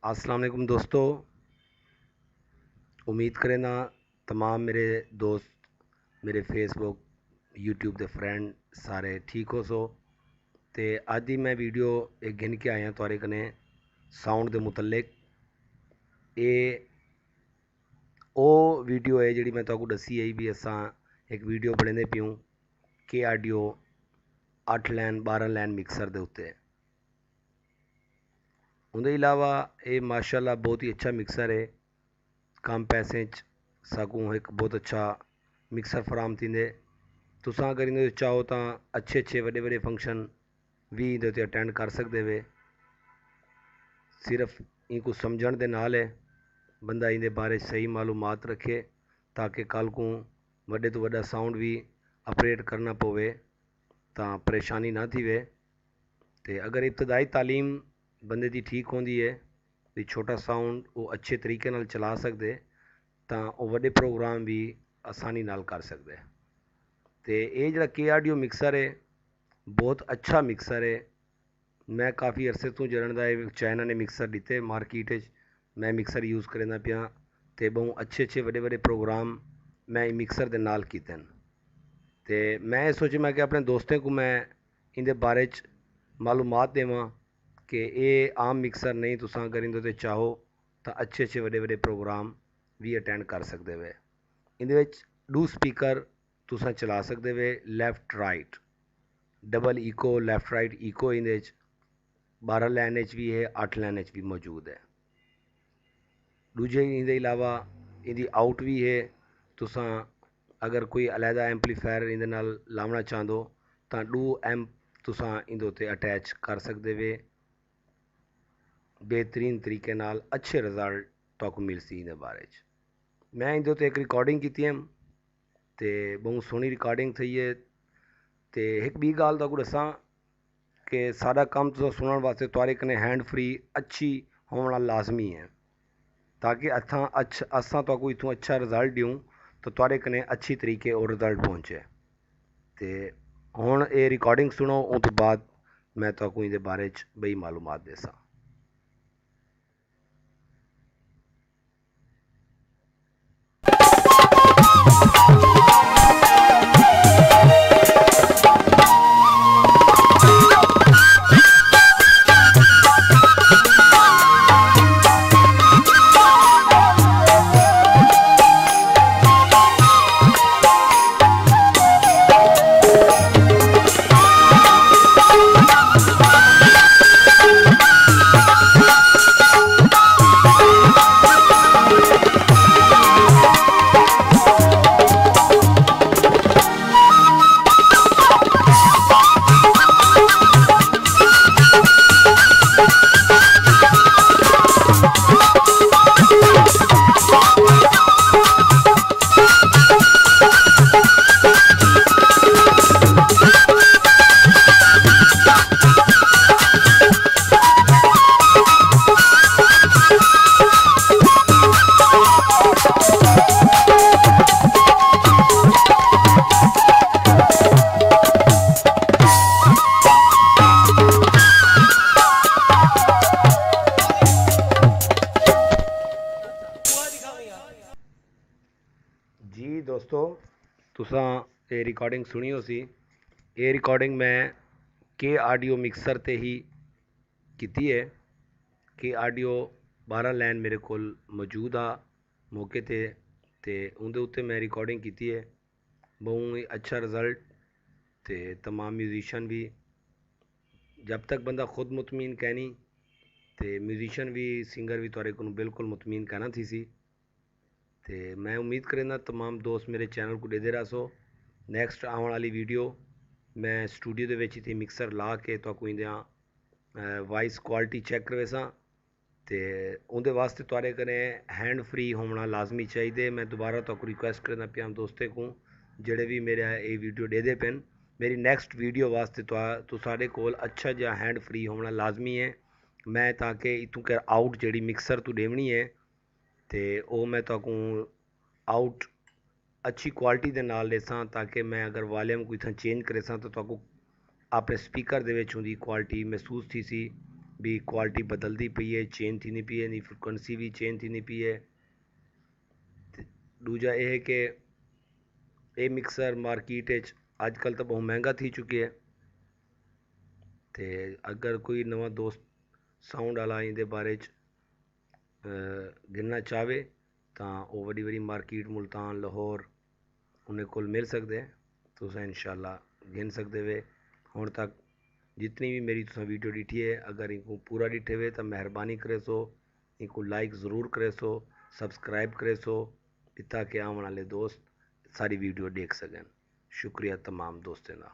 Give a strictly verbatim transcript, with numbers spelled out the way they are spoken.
السلام علیکم دوستو، امید کرینداں تمام میرے دوست، میرے فیس بک، یوٹیوب دے فرینڈ سارے ٹھیک ہو سو۔ تے اج دی میں ویڈیو ایک گھن کے آیا تہاڈے کنے ساؤنڈ دے متعلق۔ اے او ویڈیو ہے جڑی میں تہاکوں ڈسی ہے بھی اساں ایک ویڈیو بنیندے پیوں کے آڈیو اٹھ لین بارہ لین مکسر دے اتے۔ اوندے علاوہ اے ماشاءاللہ بہت ہی اچھا مکسر ہے۔ کم پیسیں اچ ساکوں ہک بہت اچھا مکسر فراہم تھیندے۔ تساں اگر ایندے وچ چاہو تاں اچھے اچھے وڈے وڈے فنکشن وی ایندے تے اٹینڈ کر سکدے وے۔ صرف اینکوں سمجھݨ دے نال ہے بندہ ایندے بارے صحیح معلومات رکھے تاکہ کل کوں وڈے توں وڈا ساؤنڈ وی آپریٹ کرنا پوے تاں پریشانی نہ تھیوے۔ تے اگر ابتدائی تعلیم بندے دی ٹھیک ہوندی ہے تے چھوٹا ساؤنڈ او اچھے طریقے نال چلا سکدے تاں او وڈے پروگرام وی آسانی نال کر سکدے۔ تے اے جڑا کے آڈیو مکسر ہے بہت اچھا مکسر ہے۔ میں کافی عرصے توں جڑن دا ہے چائنا نے مکسر ڈتے مارکیٹ اچ میں مکسر یوز کریندا پیاں تے بہوں اچھے اچھے وڈے وڈے پروگرام میں مکسر دے نال کیتن۔ تے میں اے سوچے میں کہ اپنے دوستیں کو میں ایندے بارے اچ معلومات ڈیواں کہ اے عام مکسر نہیں، تساں اگر ایندے تے چاہو تاں اچھے اچھے وڈے وڈے پروگرام وی اٹینڈ کر سکدے وے۔ ایندے وچ ڈو سپیکر تساں چلا سکدے وے، لیفٹ رائٹ، ڈبل ایکو، لیفٹ رائٹ ایکو ایندے وچ بارہ لین اچ وی ہے، اٹھ لین اچ وی موجود ہے۔ ڈوجھے ایندے علاوہ ایندی آؤٹ وی ہے۔ تساں اگر کوئی علیحدہ ایمپلیفائر ایندے نال لاونا چاہندو تاں ڈو ایمپ تساں ایندے تے اٹیچ کر سکدے وے۔ بہترین طریقے نال اچھے رزلٹ تہاکوں ملسی ایندے بارے اچ۔ میں ایندے تے ایک ریکارڈنگ کیتی ہے تے بہوں سوہنی ریکارڈنگ تھئی ہے۔ تے ہک بی گال تہاکوں ڈساں کہ ساڈا کم تساں سنڑن واسطے تہاڈے کنے ہینڈ فری اچھی ہووݨا لازمی ہے تاکہ اتھاں اچھ اساں تہاکوں اتھوں اچھا رزلٹ ڈیوں تاں تہاڈے کنے اچھی طریقے او رزلٹ پہنچے۔ تے ہن اے ریکارڈنگ سنڑو، اوں توں بعد میں تہاکوں ایندے بارے اچ بئی معلومات ڈیساں۔ جی دوستو، تساں اے ریکارڈنگ سنڑی ہوسی۔ اے ریکارڈنگ میں کے آڈیو مکسر تے ہی کیتی ہے۔ کے آڈیو بارہ لین میرے کول موجود ہا موقع تے، تے اوندے اتے میں ریکارڈنگ کیتی ہے۔ بہوں ہی اچھا رزلٹ۔ تے تمام میوزیشن بھی، جب تک بندہ خود مطمئن کینی تے میوزیشن بھی، سنگر بھی تہاڈے کولوں بالکل مطمئن کینا تھیسی۔ تے میں امید کرینداں تمام دوست میرے چینل کوں ڈیدھے رہسو۔ نیکسٹ آوݨ والی ویڈیو میں سٹوڈیو دے وچ اتھے مکسر لا کے تہاکوں ایندیاں وائس کوالٹی چیک کرویساں۔ تے اوندے واسطے تہاڈے کنے ہینڈ فری ہووݨا لازمی چاہیدے۔ میں دوبارہ تہاکوں ریکویسٹ کریندا پیاں دوستیں کوں، جڑے وی میرا اے ویڈیو ڈیدھے پن، میری نیکسٹ ویڈیو واسطے تہا تساڈے کول اچھا جیہا ہینڈ فری ہووݨا لازمی ہے۔ میں تاکہ اتوں کر آؤٹ جڑی مکسر توں ڈیوݨی ہے، تے او میں تہاکوں آؤٹ اچھی کوالٹی دے نال ڈیساں، تاکہ میں اگر والیوم کوں اتھاں چینج کریساں تاں تہاکوں اپݨے سپیکر دے وچ اوندی کوالٹی محسوس تھیسی۔ بھی کوالٹی بدلدی پئی ہے، چینج تھیندی پئی ہے، ایندی فریکوئنسی بھی چینج تھیندی پئی ہے۔ تے ݙوجھا اے ہے کہ اے مکسر مارکیٹ اچ اڄ کل تاں ٻہوں مہنگا تھی چکی ہے۔ تے اگر کوئی نواں دوست ساؤنڈ والا ایندے بارے اچ گھننا چاہوے تاں او وݙی وݙی مارکیٹ ملتان، لاہور، انہیں کول مل سڳدے۔ تساں انشاءاللہ گھن سڳدے وے۔ ہݨ تک جتنی وی میری تساں ویڈیو ݙٹھی ہے، اگر اینکوں پورا ݙٹھے وے تاں مہربانی کریسو، اینکوں لائک ضرور کریسو، سبسکرائب کریسو، تاکہ آوݨ والے دوست ساری ویڈیو ݙیکھ سڳن۔ شکریہ تمام دوستیں دا۔